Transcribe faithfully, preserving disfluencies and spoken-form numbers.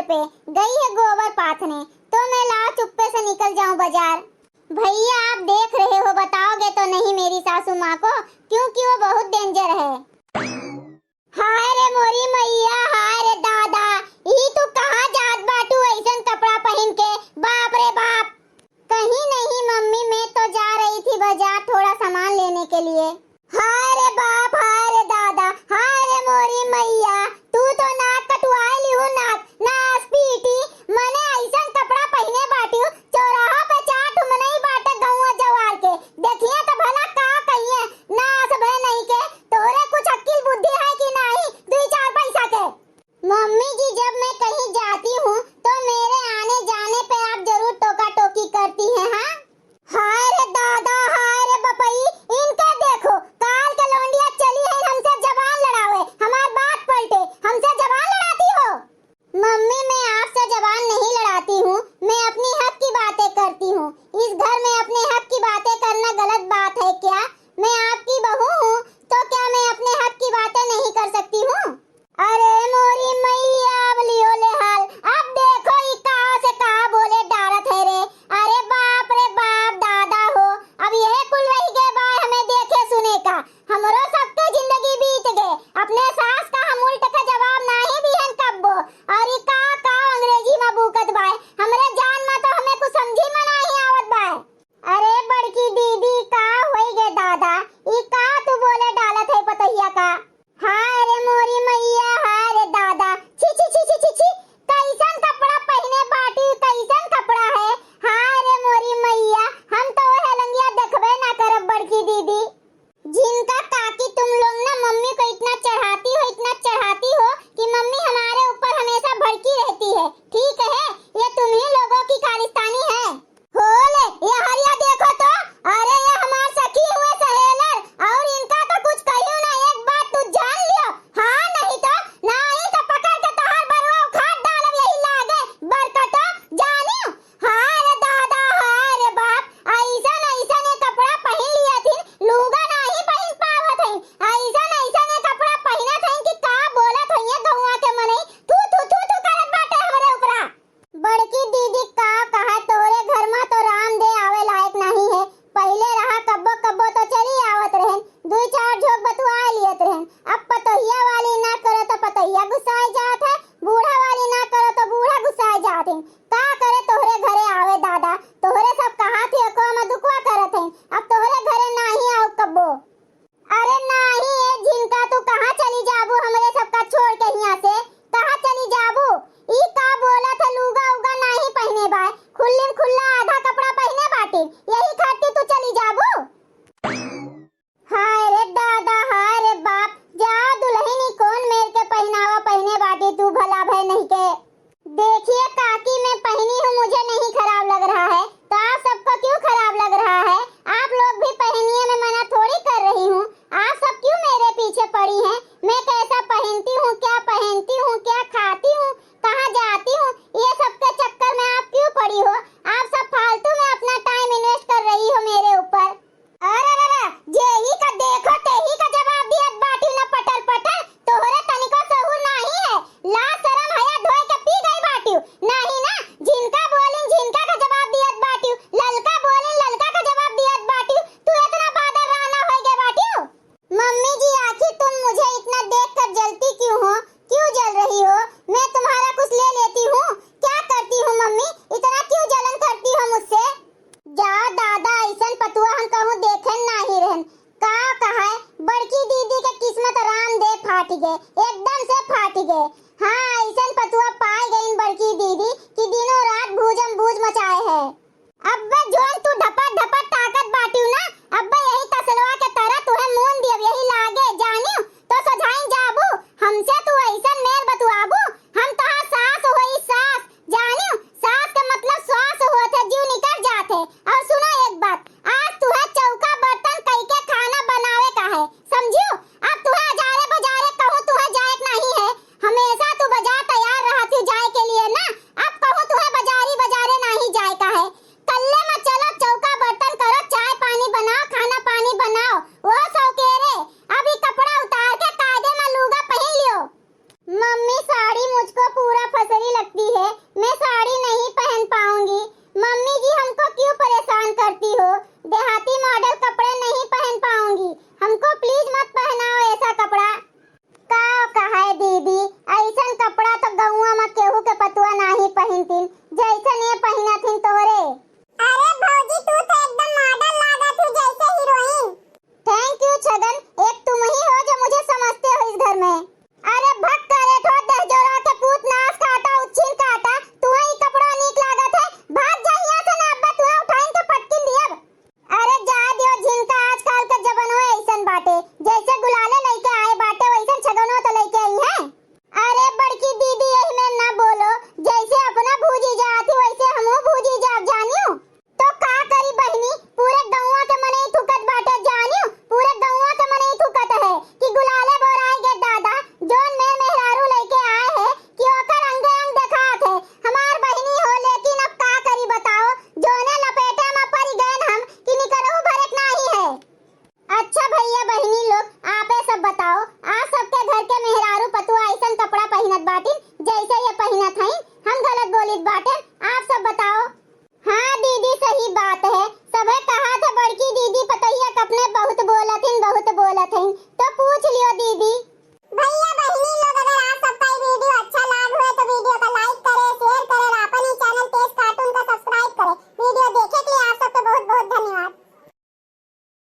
पे गई है गोबर पाथने, तो मैं लाओ चुप्पे से निकल जाऊं बाजार। भैया, आप देख रहे हो, बताओगे तो नहीं मेरी सासू माँ को, क्योंकि वो बहुत डेंजर है। हाय रे मोरी मैया, हाय रे दादा, ई तू कहाँ जात बाटू ऐसन कपड़ा पहिन के? बाप रे बाप। कहीं नहीं मम्मी, मैं तो जा रही थी बाजार थोड़ा सामान लेने के लिए। हाय रे बाप, हाय रे दादा, हाय रे मोरी मैया, तू तो नाक कटवाए लिहू नाक, नास पीटी, मने ऐसन कपड़ा पहिने बाटियो, चौराहा पे चार ठो मनई बाटे गौवा जवार के, देखिए तो भला का कहिए, नास भय नहीं के, तोरे कुछ अक्किल बुद्धि है कि नहीं, दुई चार पैसा के। मम्मी जी, जब मैं कहीं जाती हूँ तो मेरे आने जाने पे आप जरूर टोका टोकी करती हैं, हाँ? हाय रे दादा, हाय रे बपई, इनका देखो, काल के लौंडिया चली है हमसे जबान लड़ावे, हमार बात पलटे, हमसे जबान लड़ाती हो। मम्मी, मैं आपसे जबान नहीं लड़ाती हूँ, मैं अपनी हक की बातें करती हूँ। इस घर में अपने हक की बातें करना गलत बात है क्या? मैं आपकी बहू हूँ, तो क्या मैं अपने हक की बातें नहीं कर सकती हूँ? अरे मोरी मैया, अब लियो ले हाल, अब देखो ई कहाँ से कहाँ बोले डालत है रे। अरे बाप रे बाप, दादा हो, अब यह कुल रह गए बाय हमें देखे सुने का। हमरो सबके जिंदगी बीत गए, अपने सास का हम उल्ट के जवाब नाही दिहन कब्बो। और ई का का अंग्रेजी में बूकत बाय, हमरे जान में तो हमें कुछ समझी में नाही आवत बाय। अरे बड़की दीदी, का होई गे दादा, ई का तू बोले डालत है पतोहिया का? हाय रे मोरी मैया, हाय रे दादा, छी, छी, छी, कैसन कपड़ा पहिने बाटी, कैसन कपड़ा है? हाय रे मोरी मैया, हम तो वो हेलंगिया देखबे ना करब बड़की दीदी। जिनका काकी तुम लोग ना मम्मी को इतना चढ़ाती हो, इतना चढ़ाती हो कि मम्मी हमारे ऊपर हमेशा भड़की रहती है, ठीक है? ये तुम ही लोगों की खालिस्तानी है। हो ले, ये हरिया देखो तो, अरे ये हमार सखी हुए सहेलर, और इनका तो कुछ कहियो ना, एक बात तू जान लियो, हाँ नहीं तो, नहीं तो पकड़ के तोहार बरुआ उखाड़ डालब यही लागे, बरकटो, जानियो। हाय रे दादा, हाय रे बाप, ऐसन ऐसन ये कपड़ा पहिन लिया थिन, लूगा नाही पहिन पावत है, ऐसन ऐसन ये कपड़ा पहिनत है कि का बोलत है ये गौवा के मनई, थू थू थू थू करत बाटे हमरे ऊपरा। बड़की दीदी का कहा, तोहरे घर मा तो राम दे आवे लायक नाही है। पहिले रहा कब्बो कब्बो तो चली आवत रहन, दुई चार झोंक बतुआ लियत रहन। अब पतोहिया वाली ना करो तो पतोहिया गुस्साए जात है, बूढ़ा वाली ना करो तो बूढ़ा गुस्साए जात है। का करे तोहरे घरे आवे दादा, तोहरे सब कहा थी अको में दुखवा करत है, अब तोहरे घरे नाही आऊ कब्बो। अरे नाही ए झिनका, तू कहाँ चली जाबू हमरे सबका छोड़ के हियाँ से? कहाँ चली जाबू? ई का बोलत है, लूगा उगा नाही पहिने बाय, खुल्ली में खुल्ला आधा कपड़ा पहिने बाटे, यही खातिर तू चली जाबू? हाय रे दादा, हाय रे बाप, जा दुल्हन ई कौन मेर के पहिनावा पहिने बाटे तू भला भय नहीं के। देखिए काकी, मैं पहनी हूँ, मुझे नहीं खराब लग रहा है, तो आप सबको क्यों खराब लग रहा है? आप लोग भी पहनिए, मैं मना थोड़ी कर रही हूँ। आप सब क्यों मेरे पीछे पड़ी हैं? मैं कैसा पहनती हूँ, क्या पहनती हूँ, क्या खाती हूँ, कहाँ जाती हूँ, ये सब के चक्कर में आप क्यों पड़ी हो? आप सब फालतू में अपना टाइम इन्वेस्ट कर रही हो मेरे ऊपर। अरे रे रे, जेही का देखो तेही का जवाब दियत बाटिउ ना पटर पटर, तोहरे तनिको सहूर नाही है। लाज शरम हया धोए के पी गई बाटिउ, नाही ना, झिनका बोलिन झिनका का जवाब दियत बाटिउ, ललका बोलिन ललका का जवाब दियत बाटिउ, तू इतना बादर राना होई गए बाटिउ। मम्मी जी, आखिर तुम मुझे इतना देखकर जलती क्यों हो, क्यों जल रही हो? मैं तुम्हारा कुछ ले लेती हूँ, क्या करती हूँ मम्मी, इतना क्यों जलन करती हो मुझसे? जा दादा, ऐसन पतुआ हम कहूँ देखे नाही रहन। का कहे, बड़की दीदी के किस्मत राम दे फाट गए, एकदम से फाट गए। हाँ, ऐसन पतुआ पाए गईन बड़की दीदी कि दिनों रात भूजम भूज मचाए है। अब्बे जोन तू ढपट ढपट ताकत बाटिउ ना, अब्बे यही तसलवा के तरह तुहे मून दियब यही लागे, जानिउ तो सोझाई जाबू। हमसे तू ऐसन मेल बतुआबू, हम तोहार सास होई सास, जानिउ, सास के मतलब श्वास होत है, जीव निकल जात है। और सुनो एक बात, आज तुहे चौका बर्तन कई के खाना बनावे का है, समझिउ? अब तुहे अजारे बजारे कहूँ तुहे जाए के नहीं है, हमेशा तू बाजार तैयार रहत ही जाए के लिए ना। अब साड़ी मुझको पूरा फसरी लगती है, मैं साड़ी नहीं पहन पाऊंगी। मम्मी जी, हमको क्यों परेशान करती हो? देहाती मॉडल